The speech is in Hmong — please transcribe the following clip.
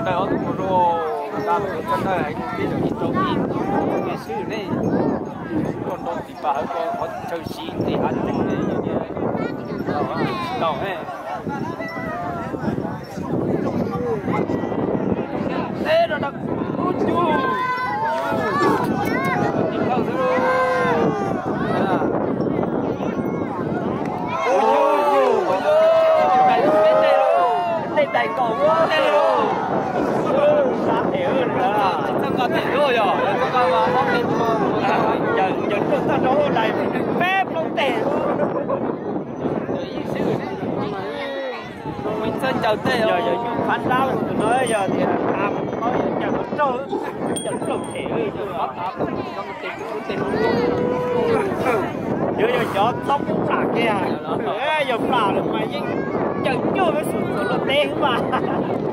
Ntawm ob tug mus rau, ntawm cov ntawd hais tias yog ib rau ib, nej swb ne, koj nrau tiv pas hawv ko qhov chaw siv tes hav tseem ne, tsis tau ne. Teb rau ub cu, ib thawj xwb lauj. Tej tais nkaus ua tej lauj. Sab phem, txoj nqa phem lauj, yog txoj nqa mas ob peb, caws caws txoj nqa rau lais peb plaub teg. Txoj ncaws tej, yog yog yus qhab nrab tus no yog tias tas mus paub yog caws raug, caws raug phem. Yuav yog cov txhob pub plam kiag, yog plam lawm mas yeej caws cuag peb xum txuas luaj teb xwb mas.